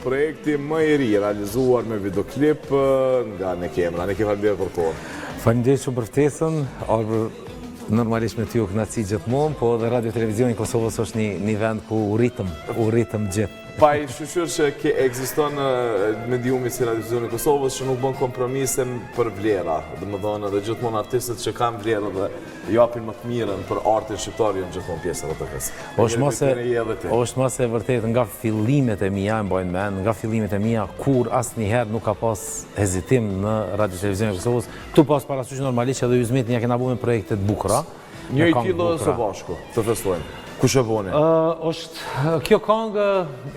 projekti më i ri, realizuar me videoklip nga Neki Emra. Neki, faleminderit për kohën. Faleminderit shumë për ftesën, Arbër, normalisht me ty o kënaqësi gjithmonë, po edhe Radio Televizioni i Kosovës është një, një vend ku u rritëm, u rritëm gjithë. Pa i shyqyr që ke ekziston mediumi si Radio Televizioni i Kosovës që nuk bën kompromise për vlera, domethënë edhe gjithmonë artistët që kanë vlerë dhe japin më të mirën për artin shqiptar janë gjithmonë pjesë e RTK-së. Është më se është më se e vërtetë nga fillimet e mia, e mbaj mend, nga fillimet e mia kur asnjëherë nuk ka pas hezitim në Radio Televizionin e Kosovës, tu pas parasysh normalisht edhe Yzmetin ja kena bu me projekte të bukura. Një i tillë së bashku të festojmë. Kush e boni? Është kjo kangë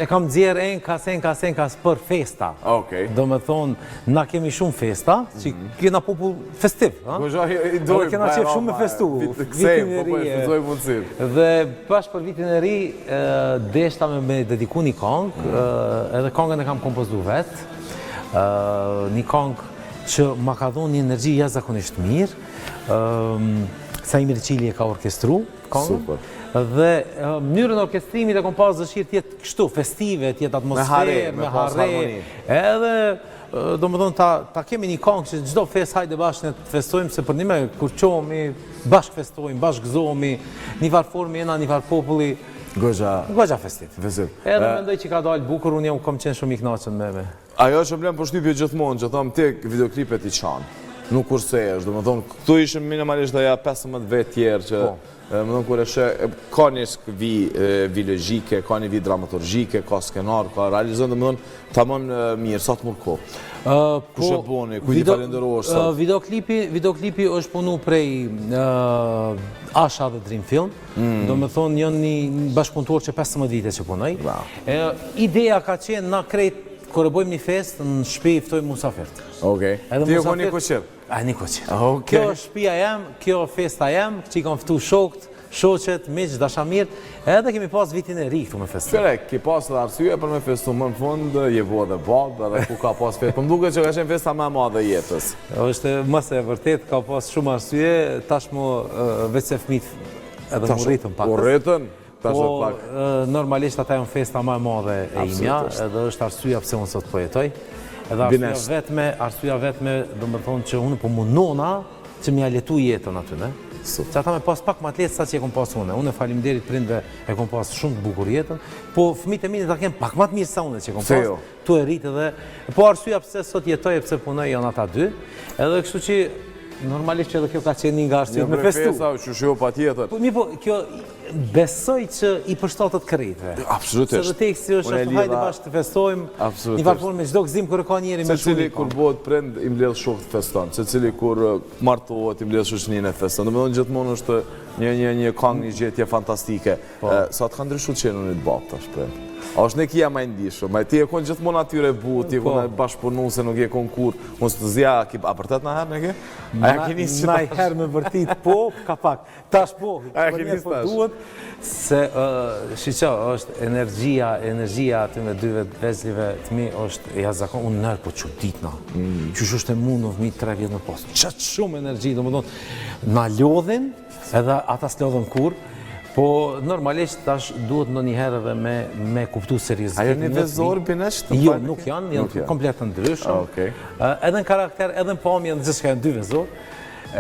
e kam nxjerr enkas, enkas, enkas për festa. Okej. Domethonë, na kemi shumë festa, që mhm. kena popull festiv, ha? Po i dojmë. Kena qef shumë me festu, vitin e po, po, ri. Dhe bash për vitin e ri, deshta me me dediku një kangë, mhm. edhe kangën e kam kompozu vetë, një kangë që ma ka dhonë një energji jashtëzakonisht mirë, Saimir Çili e ka orkestru kangën. Super. Dhe mënyrën e orkestrimit e kom pas dëshirë të jetë kështu festive, të jetë atmosferë, me hare, Edhe domethonë ta ta kemi një kangë që çdo festë hajde bashkë ne të festojmë se përnime kur çohemi bashkë festojmë, bashkë gëzohemi, një farë forme jena një farë populli Goxha goxha festiv. Festiv. Edhe mendoj që ka dalë bukur, unë jam kom qenë shumë i kënaqur me me. Ajo që më lën përshtypje gjithmonë, që thom ti videoklipet i çan. Nuk kursehesh, domethonë këtu ishim minimalisht aja 15 vetë tjerë që po. Domethonë kur e sheh, ka një vijë vi logjike, ka një vijë dramaturgjike, ka skenar, ka realizon, domethonë tamam mirë, sa të mur kohë. Uh, Kush e boni, kujt i falenderohesh sot? Videoklipi, videoklipi është punu prej uh, Asha dhe Dream Film. Mm. Domethonë janë një bashkëpunëtor që 15 vite që punoj. Wow. E, ideja ka qenë na krejt kur e bëjmë një festë në shtëpi ftojmë musafirt. Okej. Okay. Ti je kon nikoqir. A nikoqir. Okej. Kjo është shtëpia jem, kjo është festa jem, që i kam ftu shokët, shoqet, miq, dashamirët, edhe kemi pas vitin e ri këtu me festu. Qyre, ki pas edhe arsye për me festu më në fund, je bo edhe babë, edhe ku ka pas festë. Po më duket që ka qenë festa më e madhe e jetës. Është më se e vërtet, ka pas shumë arsye, tashmë veç se fëmijët edhe m'u rritën pak. U rritën, tash po, pak. Normalisht ata janë festa më e madhe e imja, edhe është arsyeja pse unë sot po jetoj. Edhe arsyeja vetme, arsyeja vetme, domethonë që unë po mundona që me ia lehtu jetën atyne. Që ata me pas pak ma të lehtë sa që e kom pas une. Unë faleminderit prindve e kom pas shumë të bukur jetën, po fëmijët e mi ta kenë pak ma të mirë sa une që e kom pas. Jo? Tu e rritë edhe, po arsyeja pse sot jetoj e pse punoj janë ata dy, edhe kështu që normalisht që edhe kjo ka qenë një nga arsyet me festu. Një festa, që jo patjetër. Po, mirë po, kjo besoj që i përshtatet krejtve. Absolutisht. Se dhe teksti është ashtu hajde bashkë të festojmë, Absolutisht. një farë forme çdo gëzim kur e ka njeri me Secili kur bëhet prind i mbledh shokët feston, secili kur martohet i mbledh shoqërinë e feston. Domethënë gjithmonë është një një një kangë, një gjetje fantastike. Po. Sa të ka ndryshu qenunit babë tash prind? A është Nekia ma i ndishëm? Ma ti je kon gjithmonë atyre but, ti je kon po. bashkëpunu se nuk je kon kur. Mos të zja, ki, a vërtet na herë Neki? A ja keni që tash? Na herë me vërtit, po, ka pak. Tash po, a ja keni po tash? duhet, se shiqo, është energjia, energjia aty me dy vetë vegjlive të mi është jashtëzakon, unë nërë po çuditna. Mm. Qysh është e mundur fëmijë 3 vjet me pas. Qaq shumë energji, domethënë, na lodhin, Edhe ata s'lodhen kurrë, po normalisht tash duhet ndonjëherë edhe me me kuptu seriozitetin. A janë një vezor binesh të Jo, nuk janë, janë komplet të ndryshëm. Okej. Edhe në karakter, edhe në pamje, në gjithçka janë dy vezor.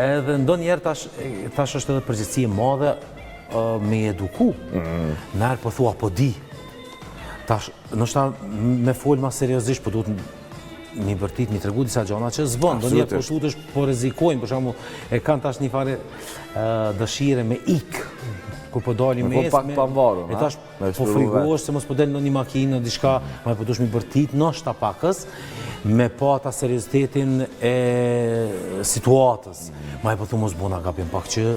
Edhe ndonjëherë tash tash është edhe përgjegjësi e madhe me i eduku. Mm. Naherë po thua po di. Tash ndoshta me fol ma seriozisht, po duhet m'i bërtit, m'i tregu disa gjana që s'bën, ndonjëherë po tutesh, po rrezikojnë, për shembull, e kanë tash një farë dëshire me ik, kur po dalim me pak pamvarur, e tash po frigohesh se mos po del në një makinë, në diçka, ma po dush m'i bërtit, ndoshta pakës, me pa ata seriozitetin e situatës, ma e po thu mos bona gabim pak që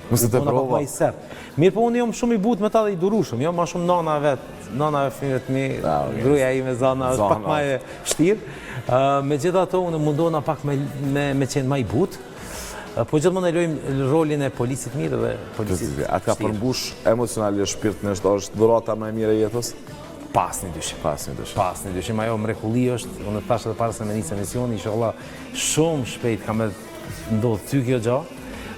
Mos e teprova. Ma i sert. Mirë po unë jam shumë i butë me ta dhe i durushëm, jo ma shumë nana vet, nana e fëmijëve të mi, ah, gruaja ime Zana është pak ma e vështirë. Megjithatë unë mundohna pak me me me qenë ma i butë. Po gjithmonë e lojmë rolin e policit mirë dhe policit. A të ka përmbush emocionalisht shpirtërisht është dhurata më e mirë e jetës? Pa asnjë dyshim. Pa asnjë dyshim. Pa asnjë dyshim, ajo mrekulli është, unë të thashë edhe para se me nisë emisioni, inshallah shumë shpejt ka me ndodhë ty kjo gja,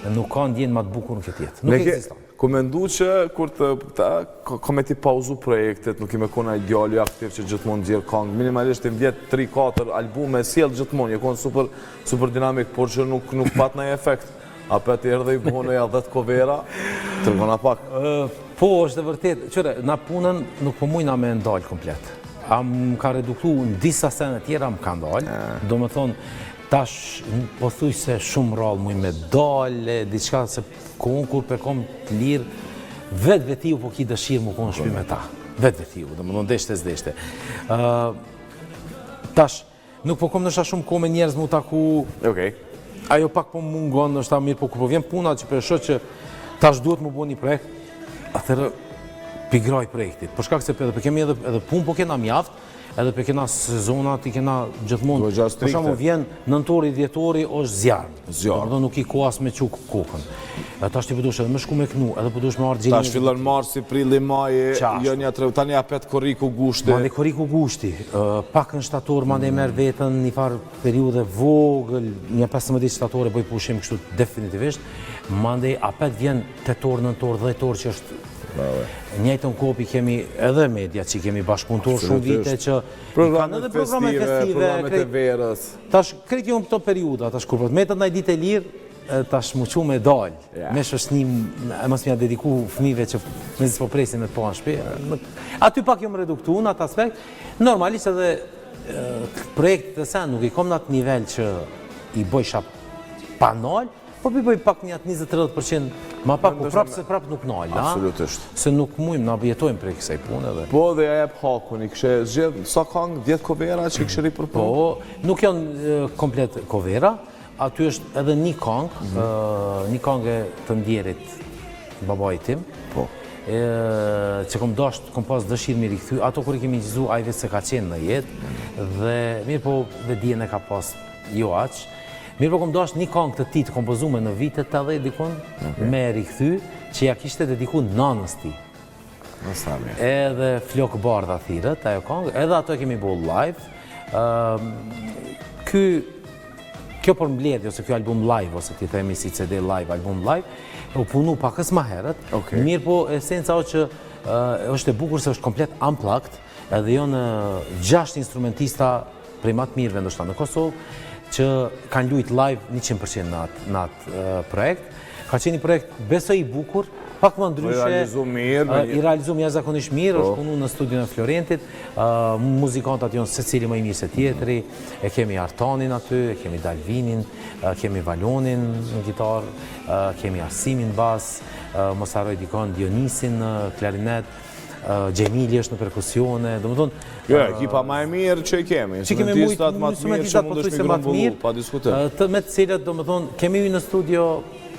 nuk ka ndjenjë ma të bukur në këtë jetë. Nuk ekziston. Kom mendu që kur të ta, ka me t'i pauzu projektet, nuk je me kon ai djali aktiv që gjithmonë nxjerr kangë, minimalisht në vjet 3-4 albume sjell gjithmonë, je kon super super dinamik, por që nuk nuk pat ndonjë efekt. Apet erdhe i bone ja 10 kovera, tregona pak. Po, është e vërtet, qyre, na punën nuk po mujna me ndalë komplet. A më ka reduktu në disa sene tjera më ka ndalë, do me thonë, tash po thuj se shumë rrallë muj me dalë, diçka se kohën kur pe kom të lirë, vetvetiu po ki dëshirë mu konë n'shpi me ta. Vetvetiu, do me thonë, deshte s'deshte. Tash, Nuk po kom ndoshta shumë kohë me njerëz mu taku. Okej. Ajo pak po mungon ndoshta mirë, po kur po vjen puna që po e shoh që tash duhet mu bo një projekt, atëherë pi graj projektit. Për shkak se edhe po kemi edhe edhe punë po kena mjaft, edhe po kena sezonat i kena gjithmonë. Për shembull vjen nëntori, dhjetori është zjarr. Zjarr. Domethënë nuk i kohë as me çu kokën. E tash ti po dush edhe me shku me knu, edhe po dush me ardhë Tash fillon marsi, prilli, maji, jo një tre, tani apet korriku, gushti. Mandej korriku, gushti, pak në shtator, mandej merr veten një farë periudhe vogël, një 15 shtator e bëj pushim kështu definitivisht, mandej apet vjen tetor, nëntor, dhjetor që është njëjtën kohë i kemi edhe media që i kemi bashkëpunëtor shumë vite që i kanë edhe programe festive, programet e verës. Tash krejt janë këto periudha, tash kur po të metet naj ditë e lirë, tash mu çu me dal, me shoqni, e mos me ja dediku fëmijëve që mezi po presin me të pa në shtëpi. Aty pak jom reduktu në atë aspekt. Normalisht edhe projektet e sen nuk i kom në atë nivel që i bojsha pa nal, Po pi bëj pak një atë 20-30% ma pak, po prapë se prapë nuk nal, a? Absolutisht. Se nuk mujmë, na jetojmë prej kësaj pune dhe... Po dhe ja jep hakun, i kishe zgjedh sa kangë, 10 kovera që i kishe ripërpunu? Po, nuk janë komplet kovera, aty është edhe një kangë, mhm. një kangë e të ndjerit babait tim, po. që kom dasht, kom pas dëshirë mi rikthy, ato kur i kemi inçizu, ai veç se ka qenë në jetë, dhe mirë po vetëdijen e ka pas jo aq, Mirëpo kom dasht një kangë të tij të kompozume në vitet 80 dikun me e rikthy që ja kishte dediku nanës tij. Sa mirë. Edhe Flokë Bardha thirret ajo kangë, edhe ato e kemi bo live. Ky kjo përmbledhje ose ky album live ose ti themi si CD live, album live, u punu pakës ma herët. Okay. Mirëpo esenca o që është e bukur se është komplet unplugged, edhe janë gjashtë instrumentista prej ma të mirëve ndoshta në Kosovë, që kanë lujt live 100% në atë në atë projekt. Ka qenë një projekt besoj i bukur, pak më ndryshe. I realizu mirë. I realizu jashtëzakonisht mirë, po. është punu në studion e Florentit, muzikantat janë secili më i mirë se tjetri, e kemi Artanin aty, e kemi Dalvinin, kemi Valonin në gitarë, kemi Arsimin bas, mos harroj dikon Dionisin në klarinet, Xhemili është në perkusione, domethënë... Jo, ekipa ma e mirë që i kemi, që kemi mujtë, ma të mirë që mundesh me grumbullu, pa diskutim. Të me të cilët, domethënë, kemi hy në studio,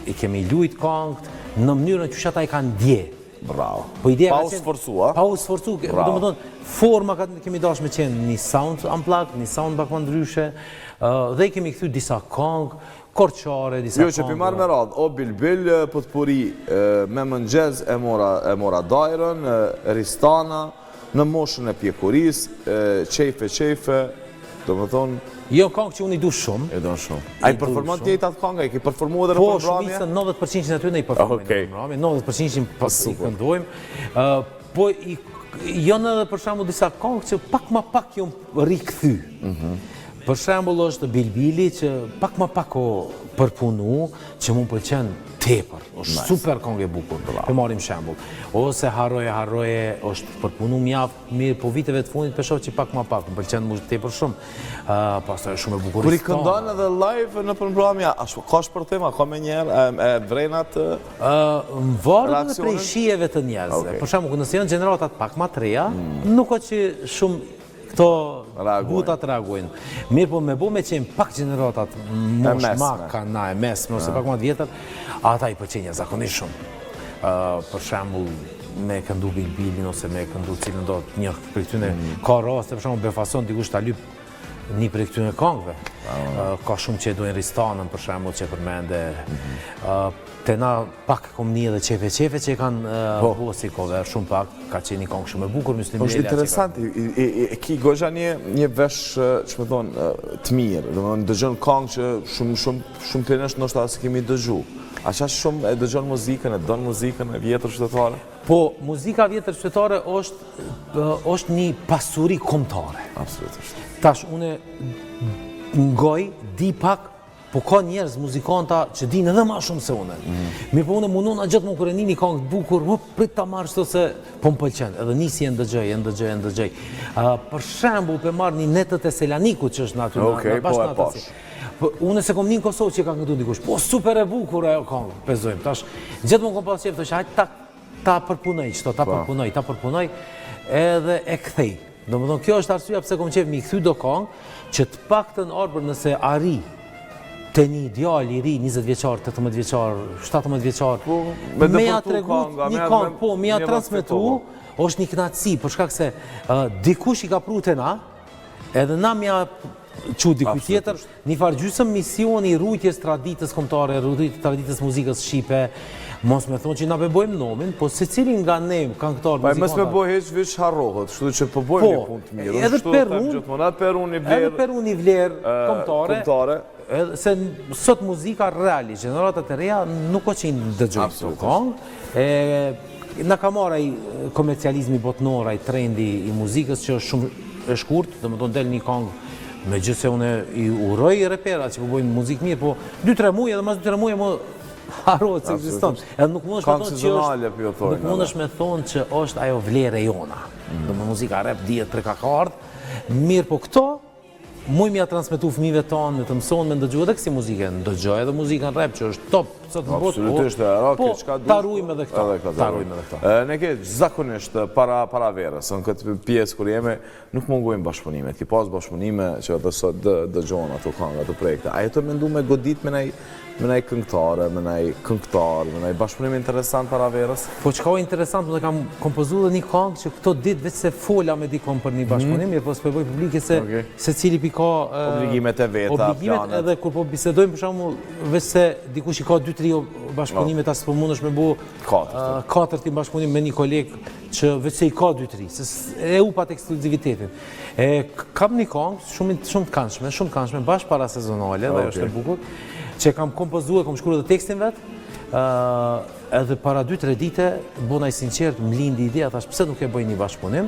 i kemi lujt kangët, në mënyrën qysh ata i kanë ndje. Bravo. Po ideja pa u sforcu, a? Pa u sforcu, domethënë, forma ka kemi dash me qenë një sound unplugged, një sound pak më ndryshe, dhe i kemi kthy disa kangë, korçare, disa Jo, që pi marr me radhë, o Bilbil, potpuri me mëngjez e mora, e mora dajrën, Ristana, në moshën e pjekurisë, qejfe, qejfe, domethonë... Jo, kangë që unë i du shumë. I do shumë. A i performon të njëjtat kangë, i ki performu edhe në po, përmbrëmje? Po, shumicën, 90% aty ne i performojmë në përmbrëmje, 90% pas i këndojmë. Po, janë edhe për shembull disa kangë që pak ma pak janë rikthy. Mhm. Për shembull është Bilbili që pak ma pak o përpunu, që mu më pëlqen tepër. Është super kangë e bukur. Po marrim shembull. Ose Harroje Harroje është përpunu mjaft mirë, po viteve të fundit po shoh që pak ma pak, më pëlqen mu tepër shumë. Ë pastaj është shumë e bukur. Kur i këndon edhe live në përmbrëmje, a ka shpërthim, a ka menjëherë e vren atë Ë varet edhe prej shijeve të njerëzve. Për shembull, nëse janë gjeneratat pak ma të reja, mm. nuk o që shumë Këto butat reagojnë. Mirë po me bo me qenë pak gjeneratat mosh ma ka na e mesme, ose pak ma të vjetër, ata i pëlqejnë zakonisht shumë. Për shembull, me këndu Bilbilin ose me këndu cilën do një prej këtyne, mm. ka raste për shembull befason dikush ta lyp një prej këtyne kangëve. Ka shumë që e dojnë Ristanën për shembull që e përmende. Mhm. Te na pak kom ni edhe qefe qefe që e kanë po. bo si cover, shumë pak, ka qenë një kongë shumë e bukur, Myslim po, Është interesant, e ki goxha një, një vesh, që me thonë, të mirë, dhe me dëgjon kongë që shumë, shumë, shumë prej nesh ndoshta s'i kemi dëgju. A qa shumë e dëgjon muzikën, e don muzikën e vjetër qytetare? Po, muzika vjetër qytetare është, është një pasuri kombëtare. Absolutisht. Tash, une ngoj, di pak, po ka njerëz muzikanta që dinë edhe ma shumë se une. Mm. Mirëpo une mundona gjithmonë kur e ni një kangë të bukur, më prit ta marrë qëto se po më pëlqen, edhe nisi e ndëgjoj, e ndëgjoj, e ndëgjoj. Uh, për shembull, pe marr një netët e Selanikut që është në aty, okay, në, në po, e pash. Po, unë s'e kom ni në Kosovë që ka këndu dikush, po super e bukur ajo kangë, pe zojmë. Tash, gjithmonë kom pas qejf, thosh, hajt ta, ta përpunoj qëto, ta po. përpunoj, ta përpunoj, edhe e kthej. Domethënë, kjo është arsyeja pse kom qejf mi kthy do kangë, që të paktën Arbër nëse arri te një djalë i ri, 20 vjeçar, 18 vjeçar, 17 vjeçar, po, me, me ja tregu një kangë, po, me ja transmetu, po. është një kënaqësi, për shkak se uh, dikush i ka pru te na, edhe na me ja çu dikujt tjetër, një farë gjysëm misioni i rujtjes traditës kombëtare, rujtjes traditës muzikës shqipe, mos me thonë që na pe bojmë nomin, po secili nga ne këngëtarë muzikantë. Po mos me bo hiç veç harrohet, kështu që po bojmë po, një punë të mirë. Edhe pe run, gjithmonë edhe pe run një vlerë. Edhe pe run një vlerë kombëtare. Kombëtare. Edhe se sot muzika realisht, gjeneratat e reja nuk o që i ndëgjojnë këto këngë. E na ka marrë ai komercializmi botnor, ai trendi i muzikës që është shumë e shkurt, domethënë del një këngë megjithëse unë i uroj reperat që po bojnë muzikë mirë, po 2-3 muaj edhe mas 2-3 muaj më harrohet se ekziston. Edhe nuk mundesh me thonë që është po nuk mundesh me thonë që është ajo vlerë e jona. Mm. Domethënë muzika rap dihet prej ka ka ardhë. Mirë, po këto Muj me ja transmetu fëmijëve tanë, me të mësohen me ndëgju edhe kësi muzike, ndëgjoj edhe muzikën rap që është top sot në botë, Absolutisht, e po, po ta rujmë edhe këto, edhe këto, ta rujmë edhe këto. Ne ke zakonisht para para verës, në këtë pjesë kur jemi, nuk mungojnë bashkëpunimet. Ki pas bashkëpunime që edhe sot dëgjohen ato këngë, ato projekte. A je tu mendu me godit me naj Me naj këngëtare, me naj këngëtar, me naj bashkëpunim interesant para verës? Po çka o interesant, unë kam kompozu dhe një kangë që këto ditë veç se fola me dikon për një bashkëpunim, mm. mirëpo s'po e boj publike se okay. secili pi ka obligimet e veta, obligimet planet. edhe kur po bisedojmë për shembull, veç se dikush i ka 2-3 bashkëpunime, oh. tash s'po mundesh me bo katër, katërtin bashkëpunim me një koleg që veç se i ka 2-3, se e hup ekskluzivitetin. E kam një kangë shumë shumë të këndshme, shumë të këndshme, bash para sezonale, dhe është e bukur, që e kam kompozuar, kam shkruar edhe tekstin vet. ë edhe para 2-3 dite, bona i sinqert, më lindi ideja, thash pse nuk e bëj një bashkëpunim?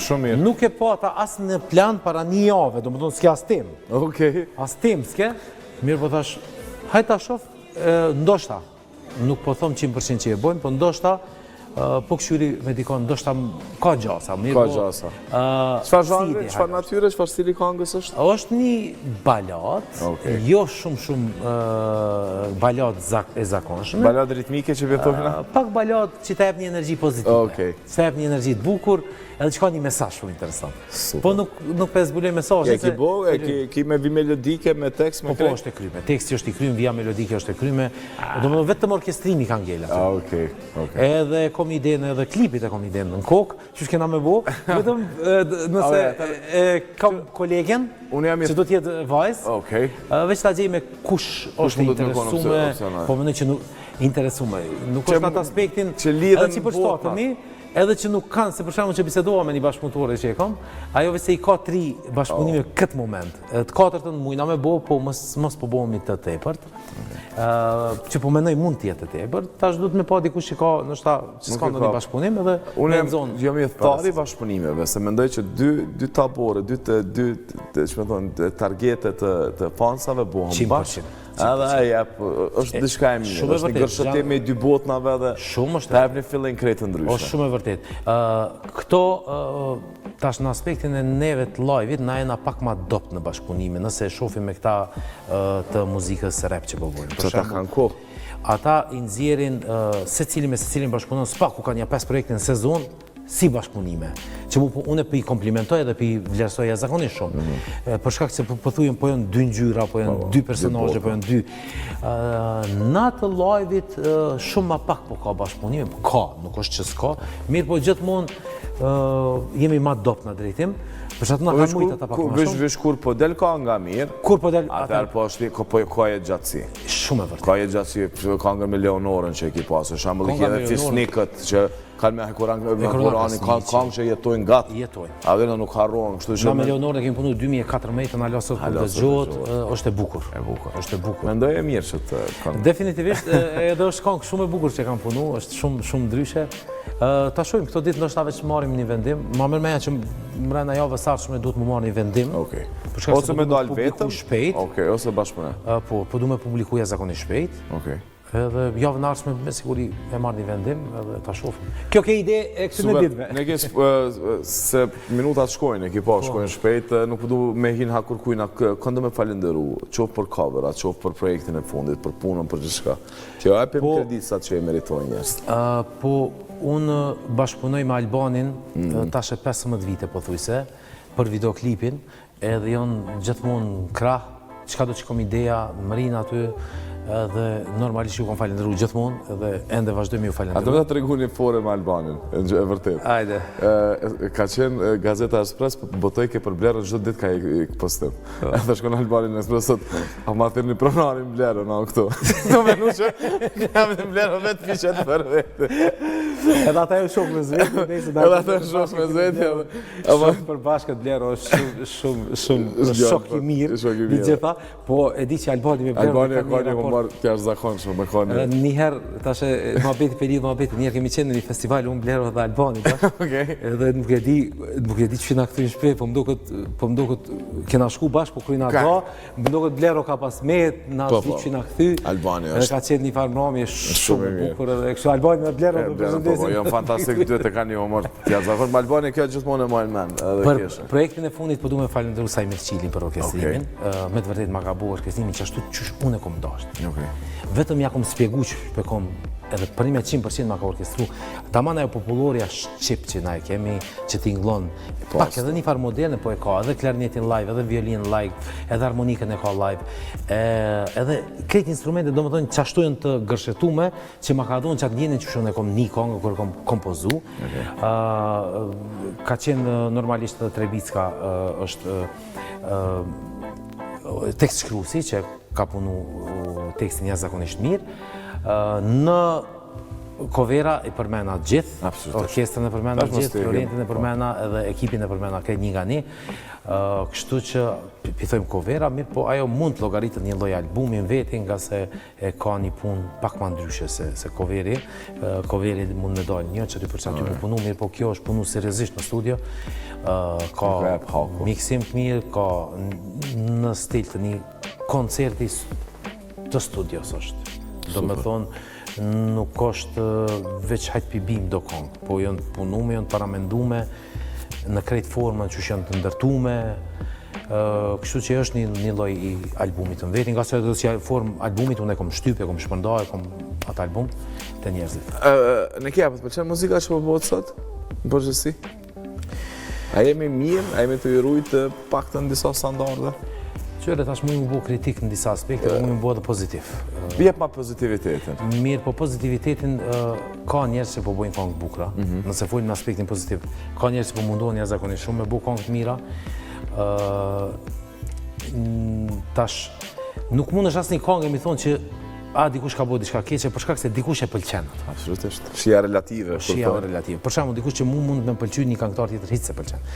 Shumë mirë. Nuk e pata as në plan para një jave, domethënë s'ke as temë. Okej. As temë s'ke. Mirë po thash, hajt ta shoh, ndoshta. Nuk po thom 100% që e bojmë, po ndoshta po kqyri me dikon, ndoshta ka gjasa. Mirë, ka po, gjasa. Çfarë zhanri, çfarë natyre, çfarë stili kangës është? Është një balad, jo shumë shumë balad e zakonshme. Balad ritmike që po thojna? Pak balad që ta jep një energji pozitive. Okej. Që ta jep një energji të bukur, edhe që ka një mesazh shumë interesant. Po nuk nuk po e zbuloj mesazhin. E ki bo, e ki, ki me vijë melodike, me tekst, me po, po, është e kryme. Teksti është i kryme, vija melodike është e kryme. Ah. Domethënë vetëm orkestrimi ka ngel aty. Ah, okej, okej. Edhe kom idenë edhe klipit e kom idenë në kokë, qysh kena me bo, vetëm nëse e kam kolegen, Unë jam që do të jetë vajzë. Okej. Veç ta gjej me kush është e interesume, po mendoj që nuk interesume. Nuk është atë aspektin që lidhen edhe që përshtatemi, Edhe që nuk kanë, se për shembull që bisedova me një bashkëpunëtore që e kam, ajo veç se i ka tri bashkëpunime oh. këtë moment. Të katërtën mujna me bo, po mos, mos po bohemi të tepërt. Uh, që po mendoj mund të jetë të tepërt, tash duhet me pa dikush që ka, ndoshta që s'ka ndonjë bashkëpunim edhe Unë jam, jam ithtar i bashkëpunimeve, se mendoj që dy, dy tabore, dy, të, dy, të, që me thonë, targete të, të fansave bohen bashkë. Edhe e jep, është diçka e mirë, është një gërshëtim i dy botnave dhe shumë është ta jep një feeling krejt të ndryshme. Është shumë e vërtet. Këto, tash në aspektin e neve të live-it, na jena pak ma dobt në bashkëpunime, nëse e shofim me këta të muzikës rap që po bojnë. Për ata kanë kohë? Ata i nxjerrin, secili me secilin bashkëpunon, s'paku kanë nja 5 projekte në sezon, si bashkëpunime, që mu po, unë po i komplimentoj dhe po i vlerësoj jashtëzakonisht shumë. Mm. Për shkak se po, po thujem po janë dy ngjyra, po janë po, dy personazhe, po janë dy. Në atë live-it shumë ma pak po ka bashkëpunime, po ka, nuk është që s'ka, mirë po gjithmonë jemi ma dobt në drejtim. Për qato na po, kanë mujtë ata pak më shumë. Veç kur po del kanga mirë, kur po del, atëherë po është po ka jetëgjatësi. Shumë e vërtetë. Ka jetëgjatësi, kangën me Leonorën që e ki pasë, shembull i ke edhe fisnikët që Kanë me Hekuran, me Hekuranin, kanë kanë që jetojnë. jetojnë gatë. Jetojnë. A dhe nuk harrohen, kështu që... Na me Leonorën e kemi punu 2014, hala sot kur dëgjohet, është e bukur. E bukur. Është e bukur. Mendoj e mirë që të këngë. Definitivisht, edhe është këngë shumë e bukur që kam punu, është shumë, shumë ndryshe. Ta shohim, këto ditë ndoshta veç marrim një vendim. Ma merr menja që mrena javës së ardhshme duhet me marrë një vendim. Okej. Ose me dalë vetëm. Shpejt. Okej, ose bashkë me. Po, po du me publiku jashtëzakonisht shpejt. Okej. Edhe javën e ardhshme me siguri e marr një vendim edhe ta shohim. Kjo ke ide e këtyre ditëve. Ne ke se minutat shkojnë, e ki pa, po. shkojnë shpejt, nuk po du me hin hak kërkujna, kënd do me falenderu, qoftë për covera, qoftë për projektin e fundit, për punën, për gjithçka. Që jo japim po, kredit sa që e meritojnë njerëzit. Po, unë bashkëpunoj me Albanin mm -hmm. tash e 15 vite pothuajse për videoklipin, edhe janë gjithmonë krah, çka do që kom ideja, më rrinë aty, edhe normalisht ju kom falenderu gjithmonë, edhe ende vazhdoj me ju falenderu. A do të tregu një fore me Albanin, e vërtet. Ajde. Ka qenë Gazeta Express, po botoj ke për Blerën çdo ditë ka i postim. Po. Edhe shkon Albani në Express, thot, a ma thirrni pronarin Blerën, a këtu. Do me nu që kam në Blerën vetë fishet për vetë. Edhe ata e shok me zveti, nejse da. Edhe ata e shok me zveti. Shok për bashkët Blero është shumë, shumë, shumë shok i mirë. Shok i mirë. Gjitha, po e di që Albani me Blerën Albani e ka një humor të jashtëzakonshëm, me ka një. Një herë, tash ma beti për lidhë, ma beti, një herë kemi qenë në një festival, unë Blero dhe Albani, bash. Okej. Edhe nuk e di, nuk e di që na këtu në shtëpi, po më duket, po më duket kena shku bashkë, po kur jena da, më duket Blero ka pas met, na po, po. që na kthy. Albani është. Edhe ka qenë një farë mbrëmje shumë e bukur edhe kështu Albani me Blero do përshëndesim. Po, po, janë fantastik dy të kanë një humor të jashtëzakonshëm. Albani kjo gjithmonë e mbaj mend, edhe Për projektin e fundit po du me falënderu Saimir Çilin për orkestrimin. Me të vërtetë ma ka bo orkestrimin që ashtu qysh unë e kom dashtë. Okej. Vetëm ja kom spjegu që pe kom edhe për një me 100% ma ka orkestru. Taman ajo popullorja shqip që na e kemi, që tingëllon po, pak edhe një farë moderne, po e ka edhe klarinetin live, edhe violin live, edhe harmonikën e ka live, e, edhe krejt instrumentet, domethënë, që ashtu janë të gërshetume, që ma ka dhonë qatë ndjenjën që unë e kom një kongë, kur e kom kompozu. Okay. ka qenë normalisht edhe Trebicka është tekst shkruesi që ka punu tekstin jashtëzakonisht mirë. Në Covera i përmena gjithë, orkestrën e përmena gjithë, Florentin e po. përmena edhe ekipin e përmena krejt një nga një. Kështu që pi thojmë Covera, mirë, po ajo mund të llogaritet një lloj albumi në veti, nga se e ka një punë pak ma ndryshe se, se Coveri. Coveri mund me dalë një që ty për që aty me punu, mirë, po kjo është punu seriozisht në studio. Ka miksim të mirë, ka në stil të një koncerti të studios është. Do me thonë, nuk është veç hajt pi bim do kongë, po janë punume, janë paramendume, në krejt formën që janë të ndërtume, kështu që është një, një lloj i albumit të vetin, nga se edhe si formë albumit unë e kom shtyp, e kom shpërnda, e kom atë album të njerëzit. Në kja, po të pëlqen muzika që po bëhet sot? Në përgjithësi? A jemi mirë, a jemi tu i rujtë paktën disa standarde? Qyre, tash muj me bo kritik në disa aspekte, po muj me bo edhe pozitiv. Jep ma pozitivitetin. Mirë, po pozitivitetin ka njerëz që po bojnë kongë të bukura, mhm. nëse folim në aspektin pozitiv. Ka njerëz që po mundohen jashtëzakonisht shumë me bo kongë të mira. Tash, nuk mund është asnjë kongë me thonë që a dikush ka bo diçka keqe për shkak se dikush e pëlqen atë. Absolutisht. Shija relative. Shija relative. Për shembull, dikush që mu mund të më pëlqy një këngëtar tjetër hiç s'e pëlqen.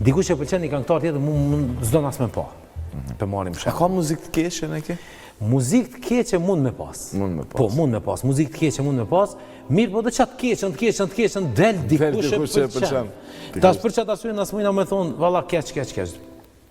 Dikush që pëlqen një këngëtar tjetër mu mund s'don as me pa. Mm -hmm. Të marrim shembull. A ka muzikë të keqe në ke? Muzikë të keqe mund me pas. Mund me pas. Po, mund me pas. Muzikë të keqe mund me pas. Mirë, po dhe qatë keqen, të keqen, të keqen, del dikush e pëlqen. Tash për qatë arsye na s'mujna me thonë, valla keq, keq, keq.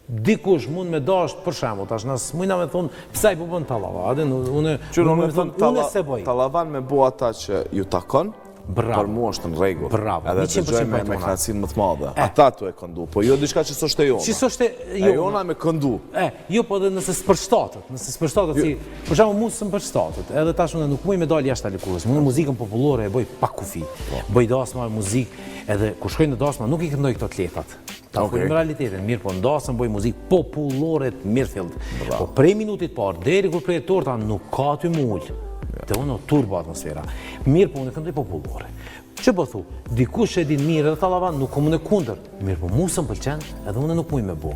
Dikush mund me dasht për shembull, tash na s'mujna me thonë pse ai po bën tallava. A din unë unë me thonë unë s'e bëj. Tallavan me bo ata që ju takon. Bravo. Për mua është në rregull. Bravo. Edhe dëgjoj me me kënaqësinë më të madhe. Ata tu e këndu, po jo diçka që s'është e jona. Që s'është e jona. E jona me këndu. E, jo po edhe nëse s'përshtatet, nëse s'përshtatet si, për shembull mua s'më përshtatet. Edhe tash unë nuk muj me dal jashtë lëkurës. Unë muzikën popullore e bëj pa kufi. Po. Bëj dasma, muzikë, edhe kur shkoj në dasma nuk i këndoj këto të lehtat. Ta okay. folim realitetin, mirë po n'dasëm bëj muzikë popullore të mirëfilltë. Po prej minutit parë, deri kur prehet torta, nuk ka aty m'u ulë. Te unë turbo atmosfera. Mirë po unë këndoj popullore. Që po thu? Dikush e din mirë edhe tallava, nuk kom unë kundër. Mirë, po mu s'më pëlqen, edhe unë nuk muj me bo.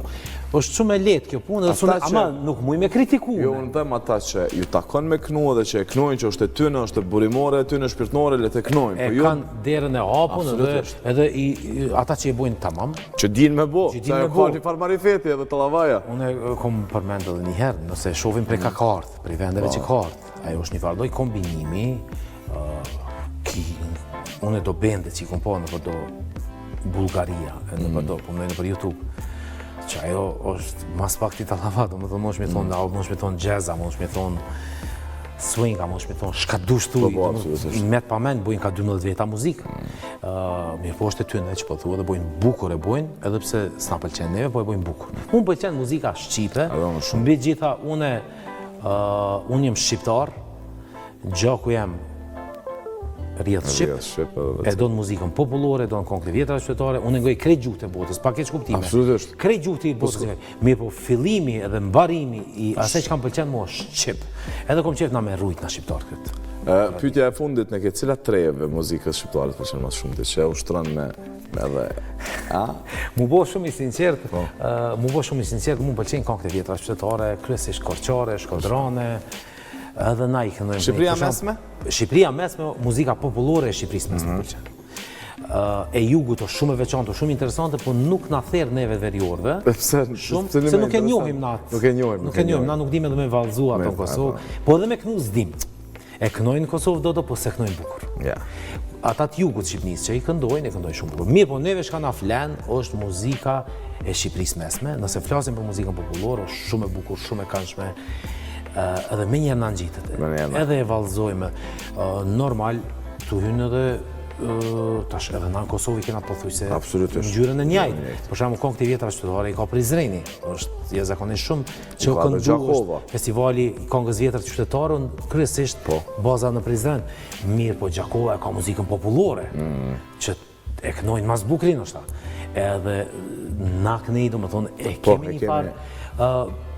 Është shumë e lehtë kjo punë, edhe shumë, ama nuk muj me kritiku. Jo, unë them ata që ju takon me knu edhe që e knojnë, që është e tyne, është e burimore e tyne, shpirtnore, le të knojnë. E po jo... kanë derën e hapun edhe, edhe i, ata që e bojnë tamam. Që din me bo, që din me bo. Ka një farë marifeti edhe tallavaja. Unë e kom përmend edhe një herë, nëse e shohim prej ka ka ardhë, prej vendeve që ka ardhë. Ajo është një farë lloj kombinimi, ki, unë do bende që i kom pa nëpër do Bullgaria, e nëpër mm. do, po më nëpër YouTube, që ajo është mas pak ti tallava, do më thonë, mund me thonë, mm. mund me thonë jazz, mund me thonë swing, mund me thonë shka dush tu, po, po, i met pa men, bojnë ka 12 veta muzikë. Mm. Uh, mirë po është e tyne që po thua dhe bojnë bukur e bojnë, edhe pse s'na pëlqen neve, po e bojnë bukur. Mu më pëlqen muzika shqipe, mbi gjitha une, uh, unë jam shqiptar, Gjaku jem rrjedh shqip, e don muzikën popullore, e don kongët e vjetra qytetare, unë e ngoj krejt gjuhët e botës, pa keqkuptime. Absolutisht. Krejt gjuhët e botës. Po, Mirë po fillimi edhe mbarimi i asaj që kam pëlqen mua është shqip. Edhe kom qejf na me rujt na shqiptar këtë. Pyetja e fundit në këtë cila trevë e muzikës shqiptare të pëlqen më shumë ti që e ushtron me me dhe a Mu bo shumë i sinqert, po. mu bo shumë i sinqert, mu pëlqen kongët e vjetra qytetare, kryesisht korçare, shkodrane, Edhe na i këndojmë. Shqipëria mesme? Shqipëria mesme, muzika popullore e Shqipërisë mesme mm -hmm. E jugut është shumë e veçantë, shumë interesante, po nuk na therr neve veriorëve. Pse? Shumë, se nuk e njohim na atë. Nuk e njohim. Nuk e njohim, na nuk dimë edhe me vallëzu ato në Kosovë, po edhe me knu s'dim. E kënojnë në Kosovë do do, po s'e kënojnë bukur. Ja. Ata të jugut Shqipnisë që i këndojnë, e këndojnë shumë bukur. Mirë, po neve shka na flen është muzika e Shqipërisë mesme. Nëse flasim për muzikën popullore, është shumë e bukur, shumë e këndshme. Edhe menjëherë na ngjitet. Edhe e vallëzojmë. Normal, tu hynë edhe tash edhe na në Kosovë i kena pothuajse ngjyrën e njëjtë. Për shembull, kongët e vjetra qytetare i ka Prizreni. Është jashtëzakonisht shumë Që u këndu është festivali i kongës vjetër qytetare, kryesisht po. baza në Prizren. Mirë, po Gjakova e ka muzikën popullore, mm. që e kënojnë mas bukri ndoshta. Edhe na kënej, domethonë, e po, kemi një farë.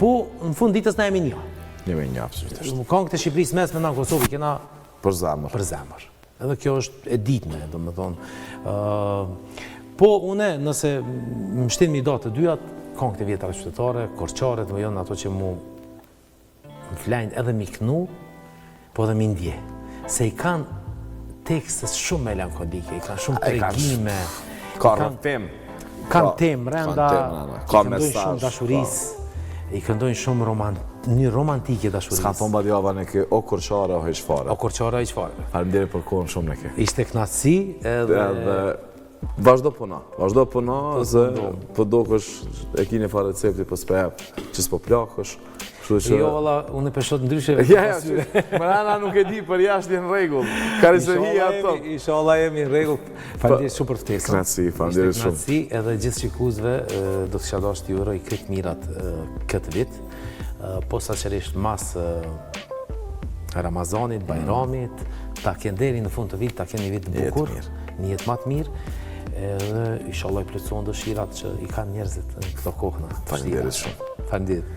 Po, në fund ditës na jemi një. Jemi një, absolutisht. Kongët e Shqipërisë mesme na në Kosovë i kena për zemër. Për zemër. Edhe kjo është e ditme, domethonë. Po, une, nëse më shtin m'i da të dyjat, kongët e vjetra qytetare, korçaret, më janë ato që mu më flajnë edhe m'i knu, po edhe m'i ndje. Se i kanë tekstet shumë melankolike, i kanë shumë tregime. Ka rrëfim. Kanë temë mrenda, ka mesazh, shumë dashurisë, i këndojnë shumë roman, një romantike dashurisë. S'ka thonë badjava në kë, o korçare, o hiç fare. O korçare, o hiç fare. Faleminderit për kohën shumë në kë. Ishte knaqësi edhe... Edhe vazhdo puno, vazhdo puno, po se po dokesh e ki një farë recepti po s'pe jep, që s'po plakesh. Kështu që... Jo, valla, unë e pe shoh ndryshe. Ja, ja, mrena nuk e di, për jashtë je në rregull. Karriseria ato. Inshallah jemi në rregull. Faleminderit shumë për ftesën. Kënaqësi, faleminderit shumë. Kënaqësi edhe gjithë shikuesve do të kisha dashur t'ju uroj krejt mirat këtë vit. Posaçërisht mas Ramazanit, Bajramit, ta kenë deri në fund të vitit, ta kenë një vit të bukur, një jetë më të mirë. Edhe inshallah i plotësohen dëshirat që i kanë njerëzit në këto kohë. Faleminderit shumë. Faleminderit.